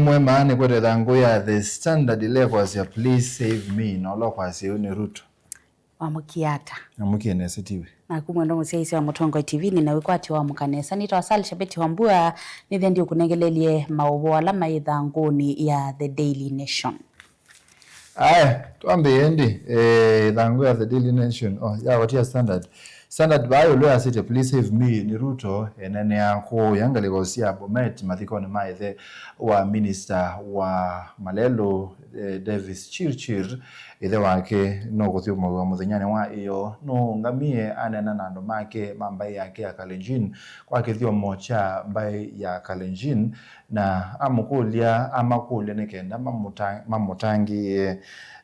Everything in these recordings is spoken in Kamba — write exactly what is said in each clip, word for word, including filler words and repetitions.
Mwema, nĩkwete ĩthangũ ya The Standard ĩla ĩkwasya, "Please save me," na ũla ũkwasya ũu nĩ Ruto. Wamũkie ata? Namũkie nesa, T V. Naku mwendwa mũsyaĩĩsya wa Mũtongoi T V, nĩna wĩkwatyo wa mũka nesa. Nĩtawa Sal Shabeti wa Mbua, nĩthĩa ndiũkũnengelelye maũvoo ala maĩ ĩthangũnĩ ya The Daily Nation. Aya, twambĩĩe ĩndĩ, eh, ĩthangũ ya The Daily Nation, oh, ya watia Standard. Standard vaa ĩũlũ yasĩtye, "Please save me," nĩ Ruto eneenea kũũya ngalĩko sya Bomet mathikonĩ ma ĩthe wa minista wa malelũ, eh, Davis Chirchir. Ĩthe wake nũkũthyũmũĩwa mũthenyanĩ wa ĩyoo nũũngamie aneena na andũ make ma mbaĩ yake ya Kalenjin kwa kĩthyomo kya mbaĩ ya Kalenjin, na amũkũlya, amakũlya nĩ kenda mamũta-, mamũtangĩĩe.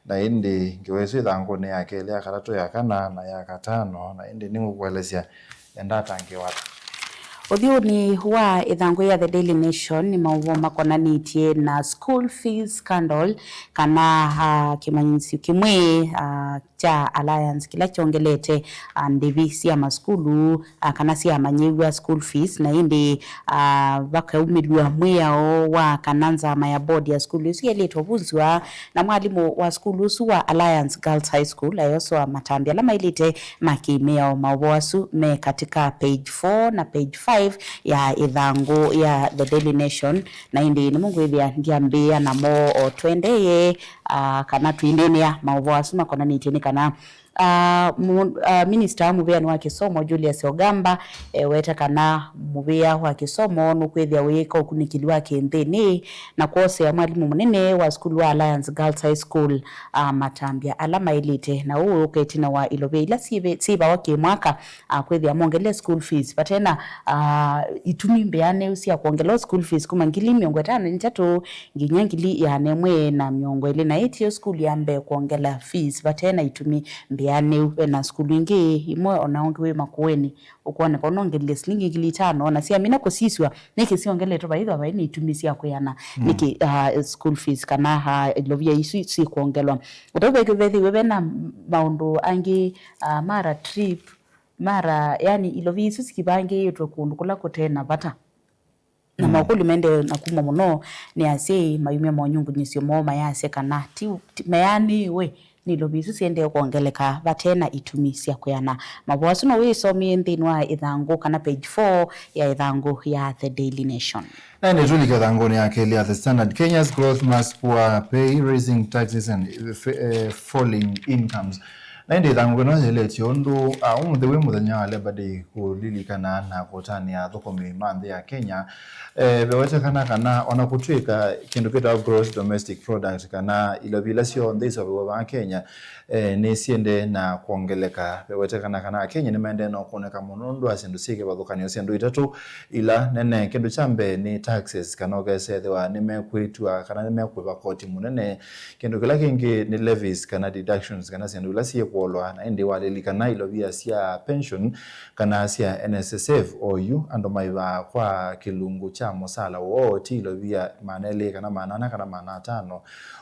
Na ĩndĩ ngewa ĩsu ĩthangũnĩ ya kelĩ, ya katatũ, ya kana, na ya katano, na ĩndĩ nĩngũkũelesya endatangĩĩwa ata. Ũthyũnĩ wa ĩthangũ ya The Daily Nation nĩ maũvoo makonanĩtye na school fees scandal, kana, ah, kĩmanyĩsyo kĩmwe, ah, kya Alliance kĩla kyongelete, ah, ndĩvi sya masukulu, ah, kana sya amanyĩw'a, school fees, na ĩndĩ, ah, vakaumĩlw'a mwĩao wa kana nzama ya board ya sukulu ĩsu yaĩlĩte ũvunzwa, na mwalimũ wa sukulu ũsu wa Alliance Girls High School, Ayosoa Matambi, ala maĩlĩte ma kĩmĩao. Maũvoo asu me katika page four na page five ya ĩthangũ ya The Daily Nation, na ĩndĩ nĩmũngwĩthĩa ndyambĩĩa namo o twendeeye, ah, kana twĩneenea maũvoo asu makonanĩtye nĩ kana, ah, mu-, ah, minista mũvĩanĩ wa kĩsomo Julius Ogamba ewete kana mũvĩa wa kĩsomo nũkwĩthĩa wĩĩka ũkunĩkĩli wa kĩnthĩnĩ na kwosea mwalimũ mũnene wa sukulu wa Alliance Girls High School, ah, matambya ala maĩlĩte, na ũu ũka ĩtina wa ilovia ila syĩvĩ-, syĩvawa kĩ-mwaka, ah, kwĩthĩa mongelile school fees vate na, ah, itumi mbĩanĩu sya kwongela school fees kuma ngili mĩongo ĩtano na itatũ nginya ngili ĩana ĩmwe na mĩongo ĩlĩ na ĩtyo, sukulu ya mbee kwongela fees vate na itumi mbĩanĩu. Ve na sukulu ingĩ imwe, o na ũngĩ wĩ Makueni, ũkwoneka ũnongelile silingi ngili itano, o na syamina kũsisw'a nĩkĩ syongeletwe, vaithwa vai nĩ itumi sya kwĩana nĩkĩ, ah, school fees kana, ah, ilovia isu syĩkwongelwa. Ũtau vethĩwe ve na maũndũ angĩ, ah, mara trip, mara, yani, ilovia isu sikivangĩĩtwe kũndũ kũla kũte na vata. Na maũkũlyo maendee na kumwa mũno nĩ asyai mayumya monyungunyĩsyo moo mayasya kana ti, ti, meanĩwe nĩ ilovi isu siendee kwongeleka vate na itumi sya kwĩana. Mavoo asu no wĩsomie nthĩnĩ wa ĩthangũ kana page four ya ĩthangũ ya The Daily Nation. Na ĩndĩ tũlike ĩthangũnĩ ya kelĩ ya The Standard, Kenya's growth must poor pay raising taxes and, eh, falling incomes. Na ĩndĩ ĩthangũ ĩno yĩelesya ũndũ, ah, ũmũnthĩ wĩ mũthenya wa Labor Day, kũlilikana na kũtanĩa athũkũmi ma nthĩ ya Kenya. Eh, vewetekana kana ona kũtw'ĩka kĩndũ kĩtawa gross domestic product kana ilovi ila syonthe iseũvĩwa vaa Kenya, eh, nĩsyĩendee na kwongeleka. Vewetekana kana Akenya nĩmaendee na ũkũnĩka mũno nũndũ wa syĩndũ syĩ kĩvathũkany'o, syĩndũ itatũ ila nene. Kĩndũ kya mbee nĩ taxes, kana ũkesethĩwa nĩmekwĩtw'a kana nĩmekũĩva koti mũnene. Kĩndũ kĩla kĩngĩ nĩ levies kana deductions kana syĩndũ ila syĩkũolwa, na ĩndĩ walilikana ilovia sya pension kana sya N S S F, oyu andũ maĩvaa kwa kĩlungu kya mũsala woo, ti ilovia maana elĩ kana maana ana kana maana atano,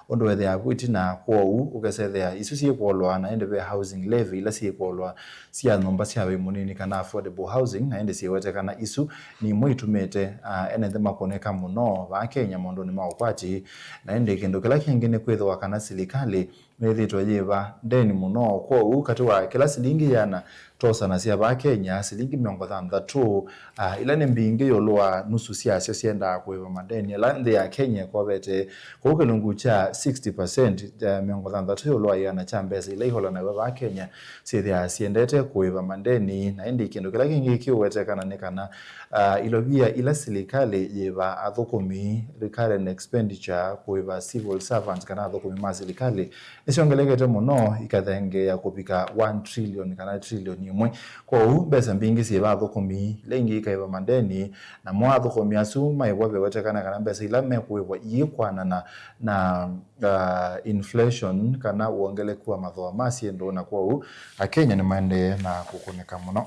ũndũ wethĩaa vu ĩtina. Kwoou ũkesethĩa isu syĩkũolwa, na ĩndĩ ve housing levy ila syĩkũolwa sya nyũmba sya wĩ mũnini kana affordable housing, na ĩndĩ syĩwetekana isu nĩ imwe itumĩte, ah, ene nthĩ makũnĩka mũno vaa Kenya maũndũnĩ ma ũkwati. Na ĩndĩ kĩndũ kĩla kĩngĩ nĩ kwĩthĩwa kana silikalĩ nĩyĩthĩĩtwe yĩva ndeni mũno. Kwoou katĩ wa kĩla silingi ĩana twosanasya vaa Kenya, silingi mĩongo thanthatũ, ah, ila nĩ mbingĩ ĩũlũ wa nusu syasyo syendaa kũĩva mandeni ala nthĩ ya Kenya ĩkovete. Kwoou kĩlungu kya sixty percent, eh, mĩongo thanthatũ ĩũlũ wa ĩana kya mbesa ila iholanaw'a vaa Kenya syĩthĩaa syendete kũĩva mandeni. Na ĩndĩ kĩndũ kĩla kĩngĩ kĩũwetekana nĩ kana, ah, ilovia ila silikalĩ yĩva athũkũmi, recurrent expenditure, kũĩva civil servants kana athũkũmi ma silikalĩ nĩsyongelekete mũno, ikathengeea kũvika one trillion kana trillion ĩmwe. Kwoou mbesa mbingĩ syĩva athũkũmi, ila ingĩ ikaĩva mandeni, namo athũkũmi asu maĩvwa vewetekana kana mbesa ila mekũĩvwa iikwanana na, ah, inflation kana wongeleku wa mathooa ma syĩndũ, na kwoou Akenya nĩmaendee na kũkũnĩka mũno.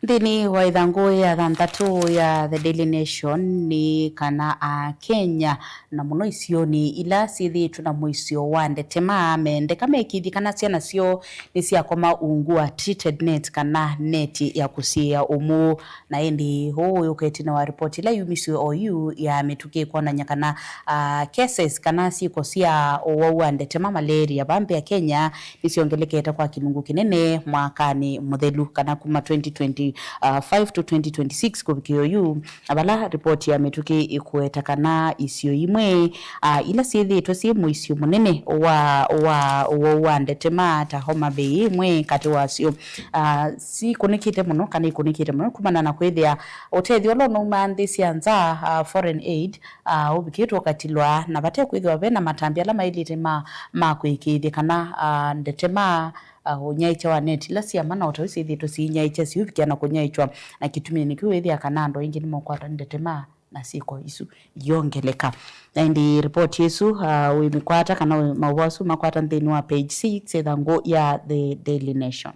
Nthĩnĩ wa ĩthangũ ya thanthatũ ya The Daily Nation nĩ kana Akenya, na mũno isionĩ ila syĩthĩĩtwe na mũisyo wa ndetema, mendeka mekĩthye kana syana syoo nĩsyakoma ungu wa treated net kana neti ya kũsiĩĩa ũmũ. Na ĩndĩ ũũ wĩũka ĩtina wa ripoti ĩla yumisye oyu ya mĩtũkĩ kwonany'a kana, ah, cases kana syĩko sya ũwau wa ndetema, malaria, vaa nthĩ ya Kenya nĩsyongelekete kwa kĩlungu kĩnene mwakanĩ mũthelu, kana kuma twenty twenty-five to twenty twenty-six kũvikĩa oyu, na vala ripoti ya mĩtũkĩ ĩkũeta kana isio imwe, ah, ila syĩthĩĩtwe syĩ mũisyo mũnene wa, wa ũwau wa ndetema ta Homa Bay ĩmwe katĩ wasyo, ah, sikũnĩkĩte mũno kana ikũnĩkĩte mũno kumana na kwĩthĩa ũtethyo ũla ũnaumaa nthĩ sya nza, ah, foreign aid, ah, ũvikĩtwe ũkatilwa, na vate kwĩthĩwa ve na matambya ala maĩlĩte ma, ma kũĩkĩĩthya kana, ah, ndetema, ah, ũnyaĩĩkya wa neti ila syama na ũtau syĩthĩĩtwe siinyaĩĩkya siũvikĩa na kũnyaĩĩkya, na kĩtumi nĩ kĩu wĩthĩa kana andũ aingĩ nĩmeũkwatwa nĩ ndetema na syĩko isu iyongeleka. Na ĩndĩ ripoti ĩsu, ah, wĩmĩkwata kana wĩ maũvoo asu makwata nthĩnĩ wa page six ĩthangũ ya The Daily Nation.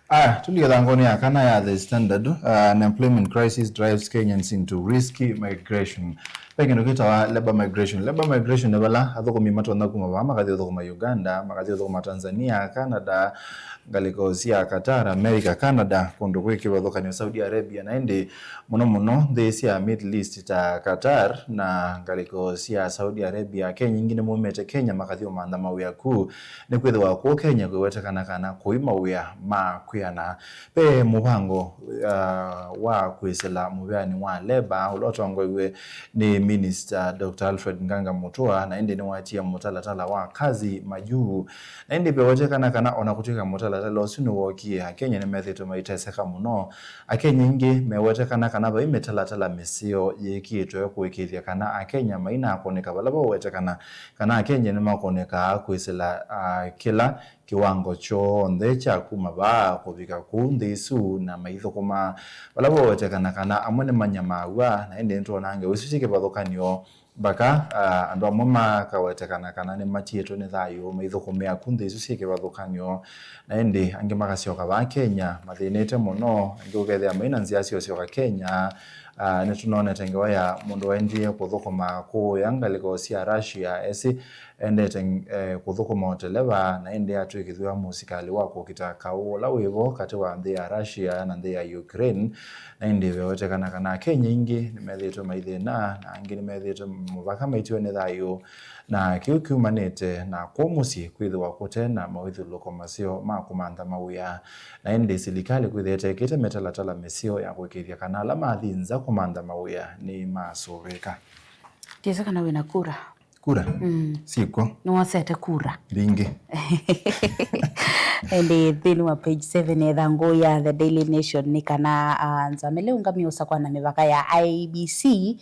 Aya, tũlike ĩthangũnĩ ya kana ya The Standard. Uh, unemployment crisis drives Kenyans into risky migration. Ve kĩndũ kĩtawa labor migration. Labor migration nĩ vala athũkũmi matonya kuma vaa makathi ũthũkũma Uganda, makathi ũthũkũma Tanzania, Canada, ngalĩko sya Qatar, America, Canada, kũndũ kwĩ kĩvathũkanyo Saudi Arabia, na ĩndĩ mũno mũno nthĩ sya Middle East ta Qatar na ngalĩko sya Saudi Arabia. Akenya aingĩ nĩmaumĩte Kenya makathi ũmantha mawĩa ku, nĩkwĩthĩwa kũũ Kenya kũiwetekana kana kũi mawĩa ma kwĩana. Ve mũvango, ah, wa kwĩsĩla mũvĩanĩ wa leba ũla ũtongoew'e nĩ Minister Doctor Alfred Nganga Mutua, na ĩndĩ nĩwatie mũtalatala wa Kazi Majuu. Na ĩndĩ vewetekana kana ona kũtw'ĩka mũtalatala ũsu nĩwookie, Akenya nĩmethĩĩtwe maiteseka mũno. Akenya aingĩ mewetekana kana vai mĩtalatala mĩseo yĩkĩtwe kũĩkĩĩthya kana Akenya mainakũnĩka vala vawetekana kana Akenya nĩmakũnĩkaa kwĩsĩla, ah, kĩla kĩwango kyonthe kya kuma vaa kũvika kũu nthĩ isu na maithũkũma vala vawetekana kana amwe nĩmanyamaaw'a, na ĩndĩ nĩtwonaa ngewa isu syĩ kĩvathũkany'o. Vaka, ah, andũ amwe makawetekana kana nĩmatiĩtwe nĩ thayũ maithũkũmĩa ku nthĩ isu syĩ kĩvathũkany'o, na ĩndĩ angĩ makasyoka vaa Kenya mathĩnĩte mũno, angĩ ũkethĩa maina nzĩa syosyoka Kenya. Ah, nĩtũnonete ngewa ya mũndũ waendie kũthũkũma kũũya ngalĩko sya Russia, esi endete, eh, kũthũkũma ũteleva, na ĩndĩ atw'ĩkĩthw'a mũsikalĩ wa kũkita kaũ ũla wĩvo katĩ wa nthĩ ya Russia na nthĩ ya Ukraine. Na ĩndĩ vewetekana kana Akenya aingĩ nĩmethĩĩtwe maithĩna, na angĩ nĩmethĩĩtwe mũvaka maitiwe nĩ thayũ, na kĩu kyumanĩte na kũũ mũsyĩ kwĩthĩwa kũte na mawĩthyũlũlũko maseo ma kũmantha mawĩa. Na ĩndĩ silikalĩ kwĩthĩa ĩtekĩte mĩtalatala mĩseo ya kũĩkĩĩthya kana ala mathi nza kũmantha mawĩa nĩmasũvĩĩka. Ndiĩsĩ kana wĩ na kura. Kura? Mm. Syĩkw'o. Nĩwosete kura? Mbingĩ. Ĩndĩ nthĩnĩ wa page seven ĩthangũ ya The Daily Nation nĩ kana, ah, nzama ĩla ĩũngamĩe ũsakũa na mĩvaka ya I E B C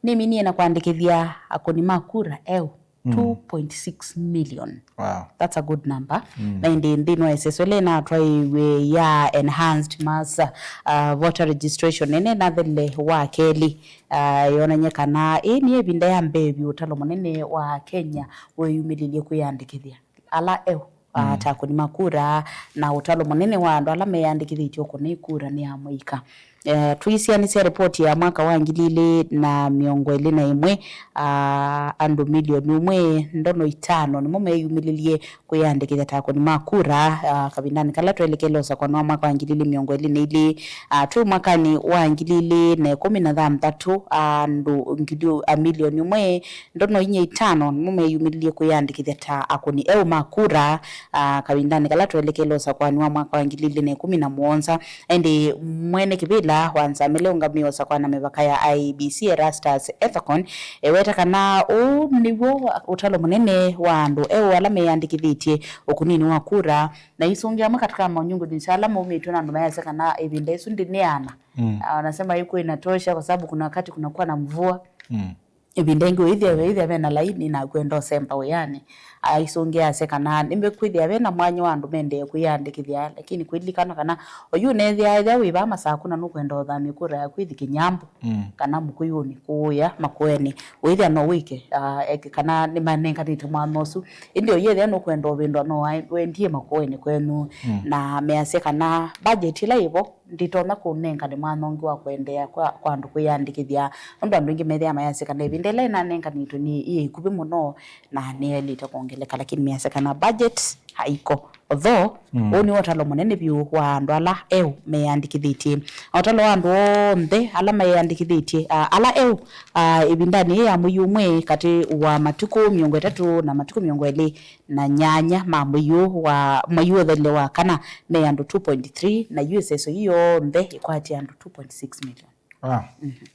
nĩminie na kwandĩkĩthya akũni ma kura eũ, mm, two point six million. Wow. That's a good number. Mm. Na ĩndĩ nthĩnĩ wa ĩseso ĩla ĩnatwaĩĩw'e ya Enhanced Mass, uh, Voter Registration, ĩneenathele wa kelĩ, uh, yonany'a kana ĩĩ nĩ ĩvinda ya mbee vyũ ũtalo mũnene wa Kenya wĩyumĩlĩlye kwĩyandĩkĩthya ala eũ, ah, mm, ta akũni ma kura, na ũtalo mũnene wa andũ ala meyandĩkĩthĩtye ũkũni kura nĩ amũika. Eh, tũisianĩsya ripoti ya mwaka wa ngili ilĩ na mĩongo ĩlĩ na ĩmwe, ah, andũ milioni ũmwe ndono itano nĩmo meyumĩlĩlye kwĩyandĩkĩthya ta akũni ma kura, ah, kavindanĩ kala twelekele ũsakũanĩ wa mwaka wa ngili ilĩ mĩongo ĩlĩ na ilĩ. Ah, twĩ mwakanĩ wa ngili ilĩ na ĩkũmi na thanthatũ, andũ ngili, a milioni ũmwe ndono inya itano nĩmo meyumĩlĩlye kwĩyandĩkĩthya ta akũni eũ ma kura, ah, kavindanĩ kala twelekele ũsakũanĩ wa mwaka wa ngili ilĩ na ĩkũmi na mũonza. Ĩndĩ mwene kĩvĩla wa nzama ĩla ĩũngamĩe ũsakũa na mĩvaka ya I E B C, Erastus Ethekon, eweta kana ũũ nĩw'o ũtalo mũnene wa andũ eũ ala meyandĩkĩthĩtye ũkũninĩ wa kura, na isungi amwe katika manyungunyisyo ala maumĩtw'e na andũ mayasya kana ĩvinda ĩsu ndĩneana. Mm. Ah, wanasema haikuwa inatosha kwa sababu kuna wakati kunakuwa na mvua. Mm. Ĩvinda ĩngĩ ũithĩa, ĩithĩa ve na laini na kwenda ũsemba wĩanĩ. Aisũngĩa asya kana nĩmekwĩthĩa ve na mwanya wa andũ mendee kwĩyandĩkĩthya, lakini kwĩlilikana kana oyu ũneethĩa ethĩa wĩ vaa Masaku na nũkwenda ũthamya kura yaku ĩthi Kĩnyambũ, mm, kana Mũkũyũnĩ kũũya Makueni, ũithĩa no wĩke, ah, eke kana nĩmanenganĩte mwanya ũsu. Ĩndĩ oyu ethĩa nũkwenda ũvĩndwa no wa-, wendie Makueni kwenyu. Mm. Na measya kana budget ĩla ĩvo nditonya kũnengane mwanya ũngĩ wa kũendeea kwa, kwa andũ kwĩyandĩkĩthya, nũndũ andũ aingĩ methĩawa mayasya kana ĩvinda ĩla ĩnanenganĩtwe nĩ yĩ ĩkuvĩ mũno na nĩyaĩlĩte kwongeleka, lakini measya kana budget haiko. Although, mm, ũũ nĩ ũtalo mũnene vyũ wa andũ ala eũ meyandĩkĩthĩtye. Na ũtalo wa andũ onthe ala meyandĩkĩthĩtye, ah, ala eũ, ah, ĩvindanĩ yĩĩ ya mwei ũmwe katĩ wa matukũ mĩongo ĩtatũ na matukũ mĩongo ĩlĩ na nyanya ma mwei ũũ wa, mwei ũthelile wa kana, me andũ two point three, na yu ĩseso ii yonthe ĩkwatĩe andũ two point six million. Ah,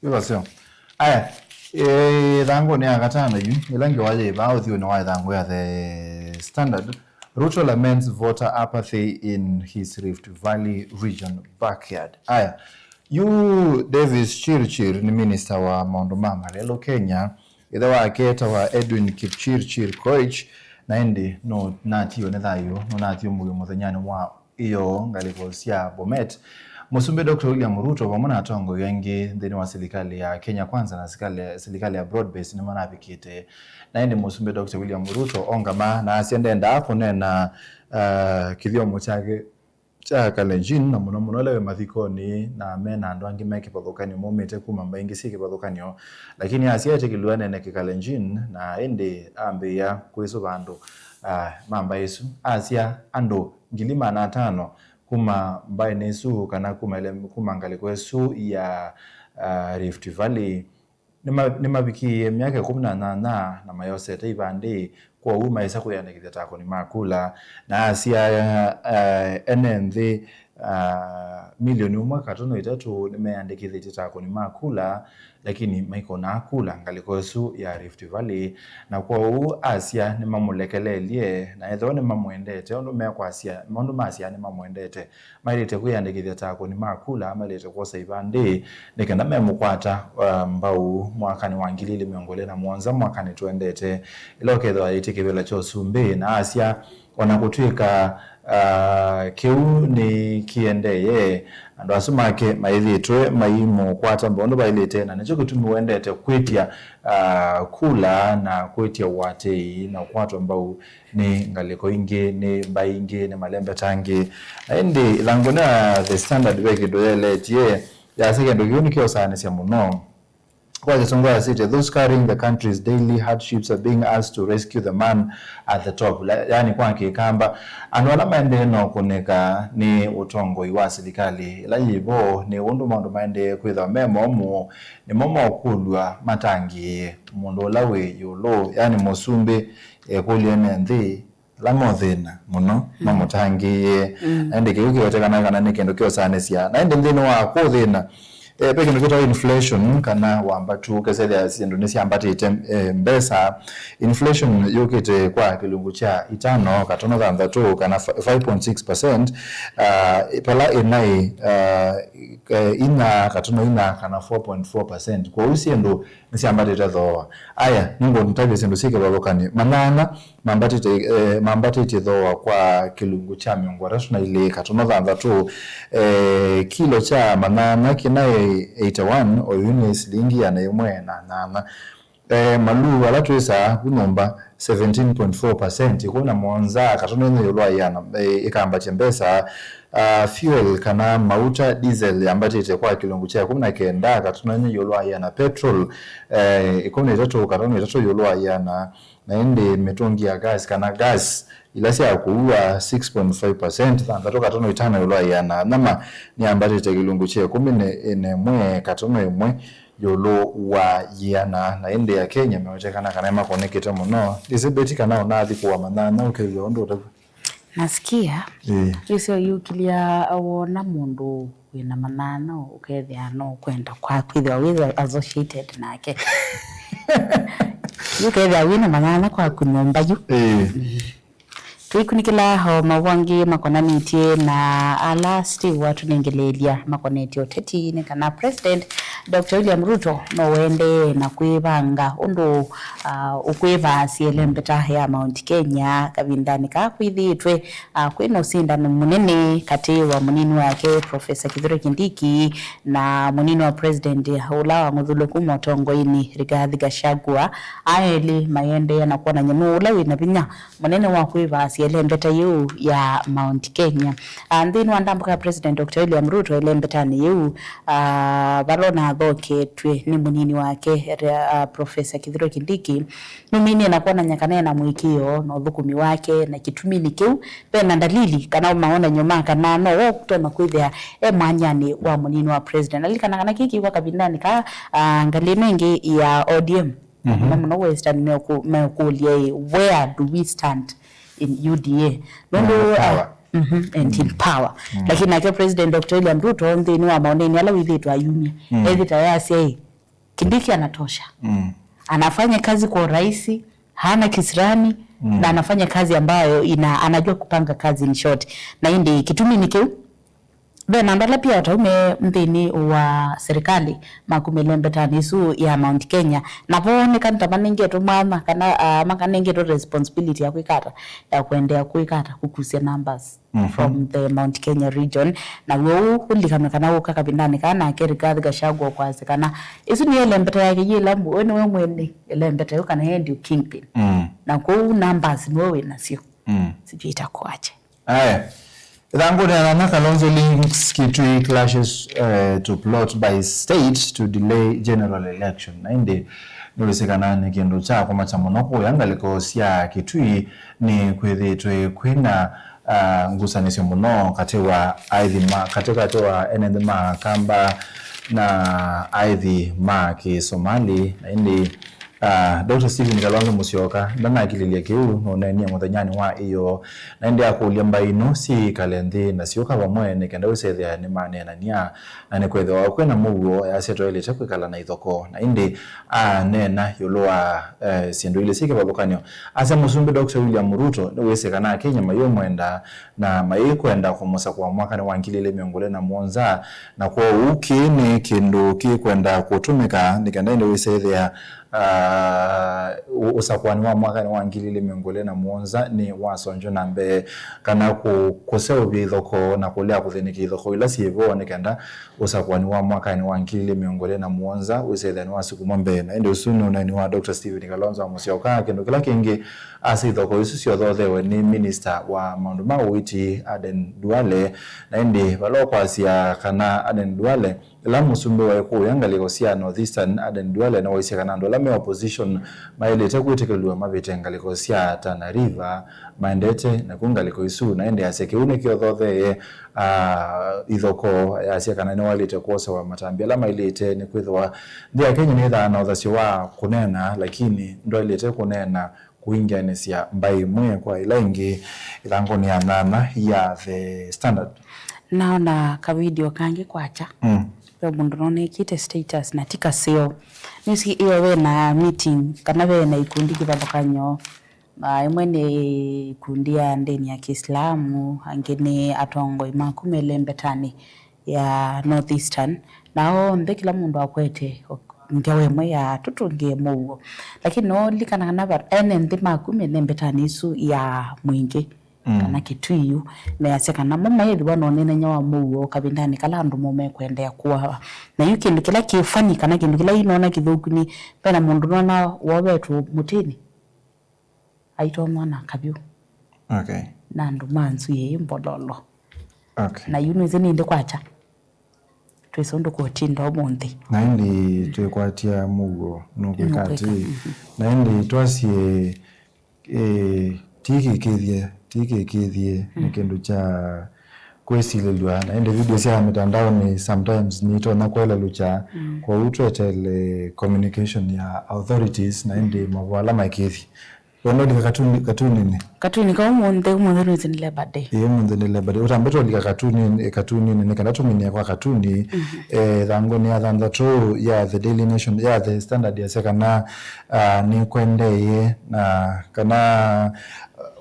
ĩvasyo. Aya, eh, ĩthangũnĩ ya katano yu, ĩla ngewa yĩ vaa ũthyũnĩ wa ĩthangũ ya The Standard, Ruto laments voter apathy in his Rift Valley region backyard. Aya, yu Davis Chirchir nĩ minista wa maũndũ ma malelũ Kenya, ĩthe wake etawa Edwin Kipchirchir Koech, na ĩndĩ nũnatiwe nĩ thayũ, nũnathyũmũiwe mũthenyanĩ wa ĩyoo ngalĩko sya Bomet. Mũsumbĩ Doctor William Ruto vamwe na atongoi angĩ nthĩnĩ wa silikalĩ ya Kenya Kwanza na silikali, silikalĩ ya Broad Based nĩmanavikĩte. Na ĩndĩ Mũsumbĩ Doctor William Ruto ongama na asya ndendaa kũneena, ah, kĩthyomo kyake kya Kalenjin, na mũno mũno ĩla wĩ mathikonĩ na me na andũ angĩ me kĩvathũkany'o maumĩte kuma mbaĩ ingĩ syĩ kĩvathũkany'o. Lakini asya etĩkĩlw'a aneene Kĩkalenjin, na ĩndĩ ambĩĩa kwĩsũva andũ, ah, ma mbaĩ ĩsu. Asya andũ ngili maana atano kuma mbaĩnĩ ĩsu, kana kuma ĩle, kuma ngalĩko ĩsu ya, ah, Rift Valley, nĩma-, nĩmavikĩĩe myaka ĩkũmi na nyanya na mayosete ivandĩ, kwoou maĩsa kwĩyandĩkĩthya ta akũni ma kula. Na asya, eh, ene nthĩ, ah, milioni ũmwe katono itatũ nĩmeyandĩkĩthĩtye ta akũni ma kula, lakini maikonaa kula ngalĩko ĩsu ya Rift Valley. Na kwoou asya nĩmamũlekelelye, na ethĩwa nĩmamwendete, ũndũ mekwasya, maũndũ masya nĩmamwendete, maĩlĩte kwĩyandĩkĩthya ta akũni ma kula, maĩlĩte kwosa ivandĩ nĩ kenda memũkwata, uh, mbau mwakanĩ wa ngili ilĩ mĩongo ĩlĩ na mũonza, mwakanĩ tũendete, ĩla ũkethĩwa aĩtye kĩvĩla kya ũsumbĩ, na asya, o na kũtw'ĩka, uh, kĩu nĩ kĩendee, andũ asu make maĩthĩtwe maimũkwata mbau ũndũ vaĩlĩte, na nĩkyo kĩtumi ũendete kwĩtya, uh, kula na kwĩtya ũatĩĩi na ũkwatwa mbau nĩ ngalĩko ingĩ, nĩ mbaĩ ingĩ, nĩ malembeta angĩ. Na ĩndĩ ĩthangũnĩ ya The Standard ve kĩndũ yeletie, yasya kĩndũ kĩu nĩkĩosaanĩsya mũno. Kwa Kĩsũngũ yasĩtye, "Those carrying the country's daily hardships are being asked to rescue the man at the top." La-, yaani kwa Kĩkamba, andũ ala maendee na ũkũnĩka nĩ ũtongoi wa silikalĩ ĩla yĩvo, nĩ ũndũ maũndũ maendee kwĩthwa me momũ, nĩmo mokũlw'a matangĩĩe mũndũ ũla wĩ ĩũlũ, yaani mũsumbĩ. Ekũlya ene nthĩ ala mothĩna mũno, mm, mamũtangĩĩe. Mm. Na ĩndĩ kĩu kĩwetekana kana nĩ kĩndũ kĩosaanĩsya. Na ĩndĩ nthĩnĩ wa kũthĩna, eh, ve kĩndũ kĩtawa inflation, kana wambatu, ũkesethĩa syĩndũ nĩsyambatĩte, eh, mbesa. Inflation yũkĩte kwa kĩlungu kya itano katono thanthatũ, kana fi-, five point six percent, ah, vala ĩnaĩ, ah, eh, inya katono inya, kana four point four percent. Kwoou syĩndũ nĩsyambatĩte thooa. Aya, nĩngũtavya syĩndũ syĩ kĩvathũkany'o. Manyanya mambatĩte, eh, mambatĩtye thooa kwa kĩlungu kya mĩongo ĩtatũ na ilĩ katono thanthatũ. Eh, kilo kya manyanya kĩnaĩ eighty one, oyu nĩ silingi ĩana ĩmwe na nyanya. Eh, maluu ala twĩsaa ku nyũmba, seventeen point four percent, ĩkũmi na mũonza katono inya ĩũlũ wa ĩana, eh, ĩkambatya mbesa. Ah, fuel kana mauta, diesel, yambatĩte kwa kĩlungu kya ĩkũmi na kenda katono inya ĩũlũ wa ĩana. Petrol, eh, ĩkũmi na itatũ katono itatũ ĩũlũ wa ĩana. Na ĩndĩ mĩtũngi ya gas kana gas ila sya kũua, six point five percent, thanthatũ katono itano ĩũlũ wa ĩana. Nyama nĩyambatĩte kĩlungu kya ĩkũmi na ĩmwe katono ĩmwe ĩũlũ wa ĩana. Na ĩndĩ Akenya mewetekana kana nĩmakũnĩkĩte mũno. Ndĩsĩ Betty kana ũnathi kũa manyanya ũkew'a ũndũ ũtavw'a? Nasikia. Ĩĩ. Ĩsyo yũkilya wona mũndũ wĩna manyanya ũkethĩa no kwenda kwa kwĩthĩwa wĩ associated nake. Yu ũkethĩa wĩna manyanya kwaku nyũmba yu. Ĩĩ. Mm. Tũikunĩkĩla o maũvoo angĩ makonanĩtye na ala Steve watũnengeleelya makonetye ũteti, nĩ kana President Doctor William Ruto no ũendee na kwĩvanga ũndũ, ah, ũkwĩvaasya ĩlembeta ya Mount Kenya kavindanĩ kaa kwĩthĩĩtwe, ah, kwĩ na ũsindano mũnene katĩ wa mũnini wake Professor Kithure Kindiki na mũnini wa president ũla wang'uthulwe kuma ũtongoinĩ Rigathi Gachagua. Aa elĩ maendee na kwonany'a nũũ ũla wĩ na vinya mũnene wa kwĩvaasya ĩlembeta yĩu ya Mount Kenya. Ah, nthĩnĩ wa ndambũka ya President Doctor William Ruto ĩlembetanĩ yĩu, ah, vala ũnathoketw'e nĩ mũnini wake, ah, Professor Kithure Kindiki, nũminie na kwonany'a kana ena mũĩkĩĩo na ũthũkũmi wake, na kĩtuminĩ kĩu ve na ndalili kana maonany'o ma kana no ũtonya kwĩthĩa e mwanyanĩ wa mũnini wa president. Nalikana kana kĩĩ kĩw'a kavindanĩ ka, ah, ngalĩ ĩno ĩngĩ ya O D M. Mhm. Kuma mũno Western meũkũ-, meũkũlya ĩ, where do we stand in U D A? Nũndũ, na power. Ah, mhm, and in power. Mm. Lakini nake President Doctor William Ruto nthĩnĩ wa maũneenĩ ala wĩthĩĩtwe ayumya, mm, ethĩta yasya ĩ, Kindiki anatosha. Mm. Anafanya kazi kwa urahisi, hana kisirani, mm, na anafanya kazi ambayo ina, anajua kupanga kazi in short. Na ĩndĩ kĩtumi nĩ kĩu, ve na andũ ala pia atau me nthĩnĩ wa serikali makumĩle mbetanĩ ĩsu ya Mount Kenya, na vooneka ta manengetwe mwanya kana, ah, makanengetwe responsibility ya kwĩka ata, ya kũendeea kwĩka ata, kũkusya numbers, mhm, from the Mount Kenya region. Na w'o ũu ũlikanwe kana ũka kavindanĩ kaa nake Rigathi Gachagua kwasya kana ĩsu nĩ ĩlembeta yake yĩ ĩla mbu, we nĩwe mwene ĩlembeta yu kana yeye ndio kingpin. Mm. Na kwoou numbers nĩwe wĩ nasyo. Mm. Sijui itakuwaje. Aya. Ĩthangũnĩ ya nyanya, Kalonzo links Kitui clashes, eh, to plot by state to delay general election. Na ĩndĩ nĩwĩsĩ kana nĩ kĩndũ kya kũmakya mũno kũya ngalĩko sya Kitui nĩ kwĩthĩĩtwe kwĩna, ah, ngusanĩsyo mũno katĩ wa aithi ma, katĩ katĩ wa ene nthĩ ma Kamba na aithi ma Kĩsomali. Na ĩndĩ Ah, Doctor Stephen Kalonzo Musyoka ndanakilĩlya kĩu, nũneenie mũthenyanĩ wa ĩyoo, na ĩndĩ akũlya mbaĩ ino syĩkale nthĩ na syũka vamwe nĩ kenda wĩsethĩa nĩmaneenania, na nĩkwĩthĩwa kwĩna mũuo, easya twaĩlĩte kwĩkala na ithokoo. Na ĩndĩ aneena ĩũlũ wa, eh, syĩndũ ilĩ syĩ kĩvathũkany'o, asya Mũsumbĩ Doctor William Ruto nĩwĩsĩ kana Akenya mayũmwenda na mayĩkwenda kũmũsakũa mwakanĩ wa ngili ilĩ mĩongo ĩlĩ na mũonza, na kwoou kĩĩ nĩ kĩndũ kĩkwenda kũtũmĩka nĩ kenda ĩndĩ wĩsethĩa ah, ũ-, ũsakũanĩ wa mwakanĩ wa ngili ilĩ mĩongo ĩlĩ na mũonza nĩ wasongywa na mbee, kana kũ-, kũseũvya ithokoo na kũlea kũthĩnĩkya ithokoo ila syĩ vo, nĩ kenda ũsakũanĩ wa mwakanĩ wa ngili ilĩ mĩongo ĩlĩ na mũonza wĩsethĩa nĩwasukumwa mbee. Na ĩndĩ ũsu nĩ ũneeni wa Doctor Stephen Kalonzo wa Musyoka. Kĩndũ kĩla kĩngĩ, asa ithokoo isu syothothewe nĩ minista wa maũndũ ma ũiiti Aden Duale, na ĩndĩ vala ũkwasya kana Aden Duale Ĩla mũsumbĩ waĩ kũũya ngalĩko sya North Eastern, Aden Duale nĩwaisye kana andũ ala me opposition maĩlĩte kwĩtĩkĩlw'a mavĩte ngalĩko sya Tana River maendete naku ngalĩko isu, na ĩndĩ asya kĩu nĩkĩothothee, ah, ithokoo. Yasya kana nĩwaĩlĩte kwosewa matambya ala maĩlĩte, nĩkwĩthĩwa nthĩ ya Kenya nĩthaa na ũthasyo wa kũneena, lakini ndwaĩlĩte kũneena kũingĩanĩsya mbaĩ ĩmwe kwa ĩla ĩngĩ. Ĩthangũnĩ ya nyanya ya The Standard. Naona ka video kangĩ kwakya. Mm. Ve mũndũ nona ĩkĩte status na ti kaseo. Nĩsĩ ĩyo ve na meeting kana ve na ikundi kĩvathũkany'o. Na ĩmwe nĩ ikundi ya ndĩni ya Kĩislamu, angĩ nĩ atongoi ma kuma ĩlembetanĩ ya North Eastern, na onthe kĩla mũndũ akwete ngewa ĩmwe ya tũtũngĩe mũuo. Lakini no lilikana kana va-, ene nthĩ maku me nthembetanĩ isu ya Mwingĩ, mm, kana Kĩtuiu, measya kana mo mayĩthĩwa na ũneenany'a wa mũuo kavindanĩ kala andũ mo mekwendeea kũawa. Na yu kĩndũ kĩla kĩ funny kana kĩndũ kĩla inoona kĩthũku nĩ vena mũndũ nona wovetwe mũtĩnĩ, aitonywa na kavyũ. Okay. Na andũ ma nzui ĩĩ mbololo. Okay. Na yu nĩwĩsĩ nĩ ĩndĩ kwakya. Twĩsĩ ũndũ kũtinda ũmũnthĩ. Na ĩndĩ twĩkwatya mũuo nũkwĩka atĩ. Nũkwĩka, mhm. Na ĩndĩ twasye, eh, ti kĩkĩthye, ti kĩkĩthye, nĩ, mm, kĩndũ kya kwĩsilĩlw'a. Na ĩndĩ video sya mĩtandaonĩ sometimes nĩitonya kwelelũkya. Mm. Kwoou tweteele communication ya authorities na ĩndĩ mavũa ala makĩthi. Wenda ũlika katuni, katuninĩ? Katuni kau ũmũnthĩ, ũmũnthĩ nĩwĩsĩ nĩ Labor Day. Ĩĩ, ũmũnthĩ nĩ Labor Day. Ũtambĩte ũlika katuni, katuninĩ, nĩ kana tũminĩe kwa katuni. Mhm. Eh, ĩthangũnĩ ya thanthatũ ya The Daily Nation, ya The Standard yasya kana, ah, nĩkwendeeye na kana,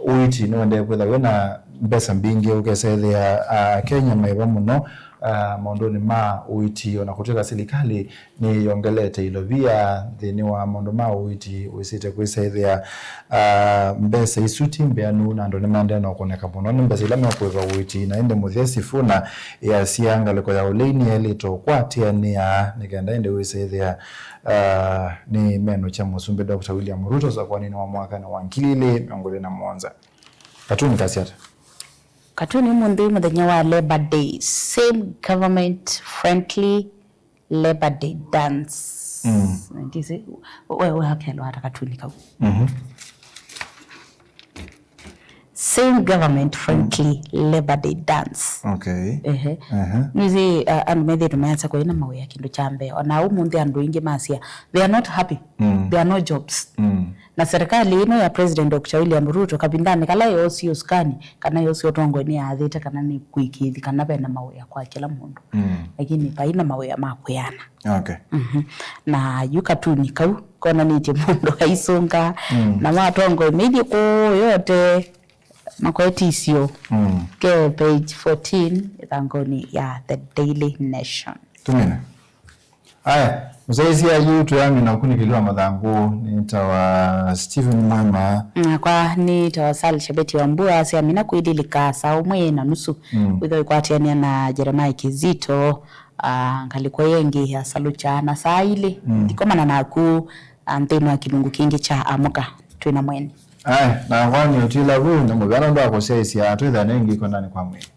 uh, ũiiti nĩwendee kwĩtha wĩna mbesa mbingĩ, ũkesethĩa, ah, Akenya maĩva mũno, ah, maũndũnĩ ma ũiiti, ona kũtw'ĩka silikalĩ nĩyongelete ilovia nthĩnĩ wa maũndũ ma ũiiti, wĩsĩte kwĩsa ĩthĩa, ah, mbesa isu ti mbeanu na andũ nĩmaendee na ũkũnĩka mũno nĩ mbesa ila mekũĩva ũiiti. Na ĩndĩ mũthya Sifuna ĩasya ngalĩko ya ũlei nĩyaĩlĩte ũkwatĩanĩa nĩ kenda ĩndĩ wĩsa ĩthĩa, ah, nĩmenũkya Mũsumbĩ Doctor William Ruto ũsakũanĩnĩ wa mwakanĩ wa ngili ilĩ mĩongo ĩlĩ na mũonza. Katuni kasya ata? Katuni, ũmũnthĩ mũthenya wa Labour Day, same government friendly Labour Day dance. Mm. Ndisi, we, we hakelwa ata katuni kau? Mhm. Same government friendly Labour Day dance. Okay. Ehe. Ehe. Nĩsĩ, uh, andũ methĩĩtwe mayasya kũina mawĩa kĩndũ kya mbee. Ona ũmũnthĩ andũ aingĩ masya, they are not happy. Mm. There are no jobs. Mm. Na serikali ĩno ya President Doctor William Ruto, kavindanĩ kala yoosie ũsukani, kana yoosie ũtongoi, nĩyaathĩte kana nĩ kwĩkĩĩthi kana vena mawĩa kwa kĩla mũndũ. Mm. Lakini vai na mawĩa ma kwĩana. Okay. Mhm. Na yu katuni kau konanĩtye mũndũ aisunga, mm, na matongoi maithi kũũ yote makwetĩsyo. Mm. Ke page fourteen ĩthangonĩ ya The Daily Nation. Tumina. Aya, mũsyaĩĩsya yu tũyamina ũkunĩkĩli wa mathangũ nĩtawa Stephen Mwema. Nakwa nĩtawa Sal Shabeti wa Mbua, syamina kwĩlilika saa ũmwe na nusu. Mm. Wĩthwa ĩkwatĩanĩa na Jeremiah Kizito, ah, ngalĩko yengĩ ya Salukya na saa ilĩ. Mm. Ndikomana naku, ah, nthĩnĩ wa kĩlungu kĩngĩ kya Amũka Twĩ na Mweni. Aya, nakwa nĩ ũtila vu na mũvea nũndũ wa kũsyaĩĩsya twĩthane ĩngĩ ĩkondanĩ kwa mwĩĩ.